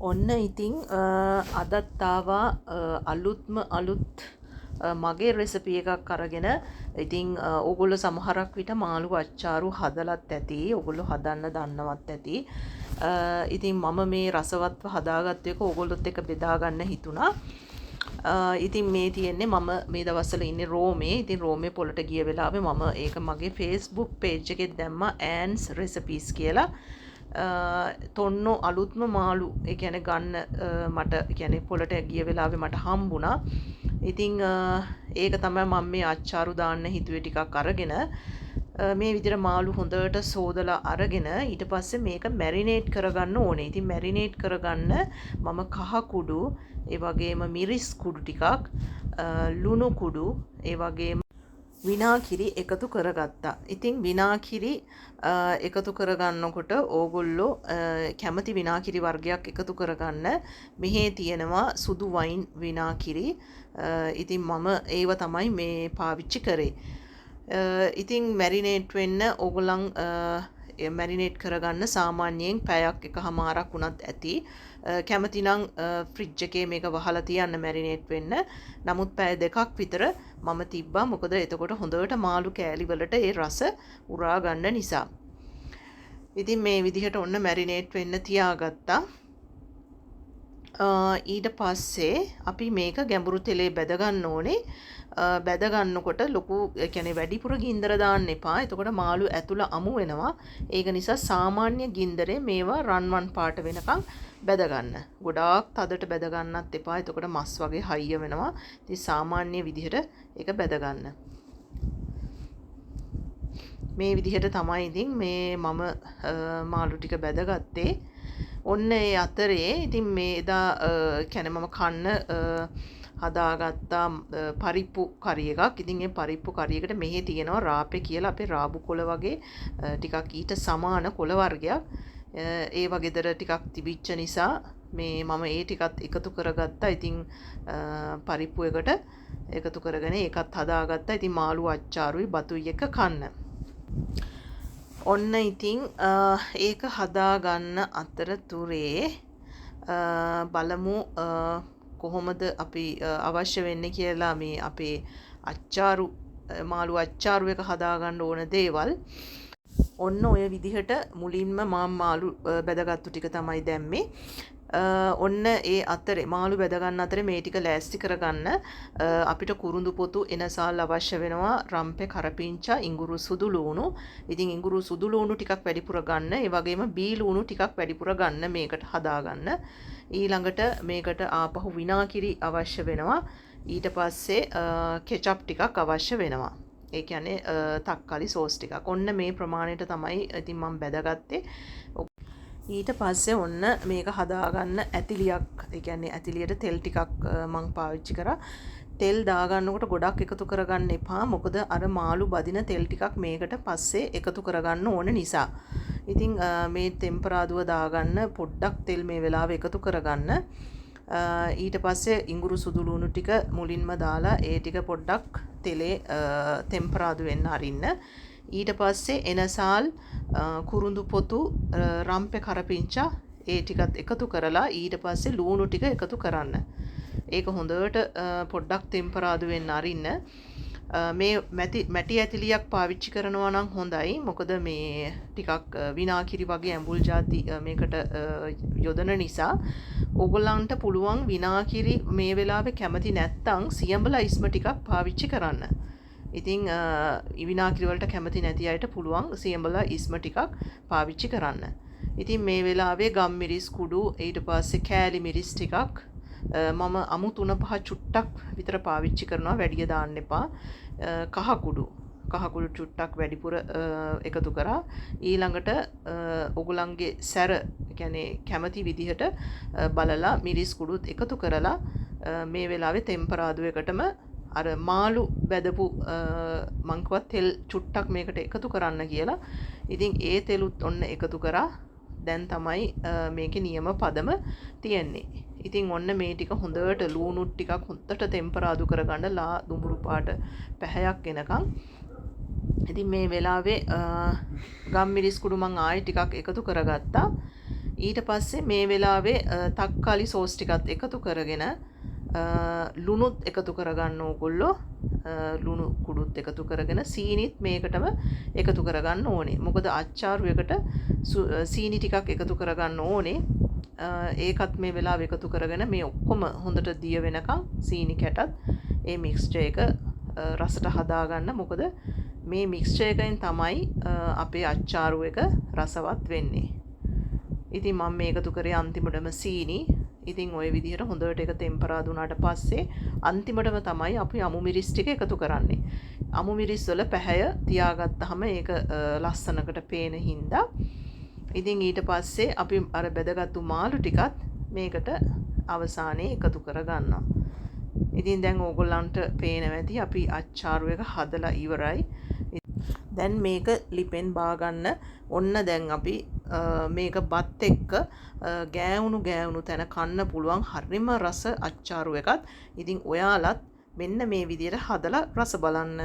ඔන්න ඉතින් අදත් ආවා අලුත්ම අලුත් මගේ රෙසිපි එකක් අරගෙන. ඉතින් ඕගොල්ලෝ සමහරක් විට මාළු අච්චාරු හදලත් ඇති. ඕගොල්ලෝ හදන්න දන්නවත් ඇති. ඉතින් මම මේ රසවත්ව හදාගත්තු එක ඕගොල්ලොත් එක්ක බෙදා ගන්න හිතුණා. ඉතින් මේ තියෙන්නේ මම මේ දවස්වල ඉන්නේ රෝමේ. ඉතින් රෝමේ පොළට ගිය වෙලාවේ මම ඒක මගේ Facebook page එකෙත් දැම්මා ඇන්ස් රෙසිපීස් කියලා. තොන්නෝ අලුත්ම මාළු ඒ කියන්නේ ගන්න මට ඒ කියන්නේ පොළට ගිය වෙලාවේ මට හම්බුණා. ඉතින් ඒක තමයි මම මේ අච්චාරු දාන්න හිතුවේ ටිකක් අරගෙන. මේ විදිහට මාළු හොඳට සෝදලා අරගෙන ඊට පස්සේ මේක මැරිනේට් කරගන්න ඕනේ. ඉතින් මැරිනේට් කරගන්න මම කහ කුඩු, ඒ වගේම මිරිස් කුඩු ටිකක්, ලුණු කුඩු, ඒ වගේම විනාකිරි එකතු කරගත්තා. ඉතින් විනාකිරි එකතු කරගන්නකොට ඕගොල්ලෝ කැමති විනාකිරි වර්ගයක් එකතු කරගන්න. මෙහේ තියෙනවා සුදු වයින් විනාකිරි. ඉතින් මම ඒව තමයි මේ පාවිච්චි කරේ. ඉතින් මැරිනේට් වෙන්න ඕගොල්ලන් මැරිනේට් කරගන්න සාමාන්‍යයෙන් පැයක් එකහමාරක් වුණත් ඇති. කැමති නම් ෆ්‍රිජ් එකේ මේක වහලා තියන්න මැරිනේට් වෙන්න. නමුත් පැය දෙකක් විතර මම තිබ්බා. මොකද එතකොට හොඳට මාළු කෑලි වලට ඒ රස උරා ගන්න නිසා. ඉතින් මේ විදිහට ඔන්න මැරිනේට් වෙන්න තියාගත්තා. ඊට පස්සේ අපි මේක ගැඹුරු තෙලේ බැද ගන්න ඕනේ. බැද ගන්නකොට ලොකු, ඒ කියන්නේ වැඩිපුර ගින්දර දාන්න එපා. එතකොට මාළු ඇතුළ අමු වෙනවා. ඒක නිසා සාමාන්‍ය ගින්දරේ මේවා රන්වන් පාට වෙනකන් බැද ගන්න. ගොඩාක් තදට බැද ගන්නත් එපා. එතකොට මස් වගේ හයිය වෙනවා. ඉතින් සාමාන්‍ය විදිහට ඒක බැද ගන්න. මේ විදිහට තමයි ඉතින් මේ මම මාළු ටික බැදගත්තේ. ඔන්න ඒ අතරේ ඉතින් මේ එදා කියන්නේ මම කන්න හදාගත්තා පරිප්පු කරි එකක්. ඉතින් ඒ පරිප්පු කරි එකට මෙහි තියෙනවා රාපේ කියලා අපේ රාබු කොළ වගේ ටිකක් ඊට සමාන කොළ වර්ගයක්. ඒව ගෙදර ටිකක් තිබිච්ච නිසා මේ මම ඒ ටිකත් එකතු කරගත්තා. ඉතින් පරිප්පු එකට එකතු කරගෙන ඒකත් හදාගත්තා. ඉතින් මාළු අච්චාරුයි බතුයි එක කන්න. ඔන්න ඉතින් ඒක හදාගන්න අතරතුරේ බලමු කොහොමද අපි අවශ්‍ය වෙන්නේ කියලා මේ අපේ අච්චාරු මාළු අච්චාරු එක හදාගන්න ඕන දේවල්. ඔන්න ඔය විදිහට මුලින්ම මම මාළු බැදගත්තු ටික තමයි දැම්මේ. ඔන්න ඒ අතරේ මාළු බැද ගන්න අතරේ මේ ටික ලෑස්ති කරගන්න අපිට කුරුඳු පොතු එනසාල් අවශ්‍ය වෙනවා. රම්පෙ, කරපිංචා, ඉඟුරු සුදු ලූණු. ඉතින් ඉඟුරු සුදු ලූණු ටිකක් වැඩිපුර ගන්න. ඒ වගේම බී ලූණු ටිකක් වැඩිපුර ගන්න මේකට හදාගන්න. ඊළඟට මේකට ආපහු විනාකිරි අවශ්‍ය වෙනවා. ඊට පස්සේ කෙචප් ටිකක් අවශ්‍ය වෙනවා. ඒ කියන්නේ තක්කාලි සෝස් ටිකක්. ඔන්න මේ ප්‍රමාණයට තමයි ඉතින් මම බැදගත්තේ. ඊට පස්සේ ඔන්න මේක හදාගන්න ඇතිලියක්, ඒ කියන්නේ ඇතිලියට තෙල් ටිකක් මං පාවිච්චි කරා. තෙල් දාගන්නකොට ගොඩක් එකතු කරගන්න එපා. මොකද අර මාළු බදින තෙල් ටිකක් මේකට පස්සේ එකතු කරගන්න ඕන නිසා. ඉතින් මේ තෙම්පරාදුව දාගන්න පොඩ්ඩක් තෙල් මේ වෙලාවේ එකතු කරගන්න. ඊට පස්සේ ඉඟුරු සුදු ලුණු ටික මුලින්ම දාලා ඒ ටික පොඩ්ඩක් තෙලේ තෙම්පරාදු වෙන්න අරින්න. ඊට පස්සේ එනසාල්, කුරුඳු පොතු, රම්පෙ කරපිංචා ඒ ටිකත් එකතු කරලා ඊට පස්සේ ලූණු ටික එකතු කරන්න. ඒක හොඳට පොඩ්ඩක් තෙම්පරාදු වෙන්න අරින්න. මේ මැටි ඇතිලියක් පාවිච්චි කරනවා නම් හොඳයි. මොකද මේ ටිකක් විනාකිරි වගේ ඇඹුල් ජාති මේකට යොදන නිසා ඕගොල්ලන්ට පුළුවන් විනාකිරි මේ වෙලාවේ කැමති නැත්තම් සියඹලා ඉස්ම ටිකක් පාවිච්චි කරන්න. ඉතින් විනාකිරි වලට කැමති නැති අයට පුළුවන් සියඹලා ඉස්ම ටිකක් පාවිච්චි කරන්න. ඉතින් මේ වෙලාවේ ගම් මිරිස් කුඩු, ඊට පස්සේ කෑලි මිරිස් ටිකක් මම අමු තුන පහ චුට්ටක් විතර පාවිච්චි කරනවා, වැඩිය දාන්න එපා. කහ කුඩු, කහ කුඩු චුට්ටක් වැඩිපුර එකතු කරා. ඊළඟට ඔයගොල්ලන්ගේ සැර, ඒ කියන්නේ කැමති විදිහට බලලා මිරිස් කුඩුත් එකතු කරලා මේ වෙලාවේ තෙම්පරාදු එකටම අර මාළු බැදපු මං කිව්වා තෙල් චුට්ටක් මේකට එකතු කරන්න කියලා. ඉතින් ඒ තෙලුත් ඔන්න එකතු කරා. දැන් තමයි මේකේ නියම පදම තියෙන්නේ. ඉතින් ඔන්න මේ ටික හොඳට ලූණු ටිකක් හොඳට තෙම්පරාදු කරගන්න ලා දුඹුරු පාට පැහැයක් එනකන්. ඉතින් මේ වෙලාවේ ගම් මිරිස් කුඩු මං ආයෙ ටිකක් එකතු කරගත්තා. ඊට පස්සේ මේ වෙලාවේ තක්කාලි සෝස් ටිකත් එකතු කරගෙන ලුණුත් එකතු කරගන්න ඕගොල්ලෝ. ලුණු කුඩුත් එකතු කරගෙන සීනිත් මේකටම එකතු කරගන්න ඕනේ. මොකද අච්චාරු එකට සීනි ටිකක් එකතු කරගන්න ඕනේ. ඒකත් මේ වෙලාවේ එකතු කරගෙන මේ ඔක්කොම හොඳට දිය වෙනකන් සීනි කැටත් ඒ මික්ස්චර් එක රසට හදාගන්න. මොකද මේ මික්ස්චර් එකෙන් තමයි අපේ අච්චාරු එක රසවත් වෙන්නේ. ඉතින් මම මේ එකතු කරේ අන්තිමටම සීනි. ඉතින් ඔය විදිහට හොඳට ඒක තෙම්පරාදු වුණාට පස්සේ අන්තිමටම තමයි අපි අමු මිරිස් ටික එකතු කරන්නේ. අමු මිරිස් වල පැහැය තියාගත්තාම ඒක ලස්සනකට පේන හින්දා. ඉතින් ඊට පස්සේ අපි අර බැදගත්තු මාළු ටිකත් මේකට අවසානයේ එකතු කරගන්නවා. ඉතින් දැන් ඕගොල්ලන්ට පේනවා ඇති අපි අච්චාරු එක හදලා ඉවරයි. දැන් මේක ලිපෙන් බාගන්න. ඔන්න දැන් අපි මේක බත් එක්ක ගෑවුණු ගෑවුණු තැන කන්න පුළුවන් හරිම රස අච්චාරු එකක්. ඉතින් ඔයාලත් මෙන්න මේ විදියට හදලා රස බලන්න.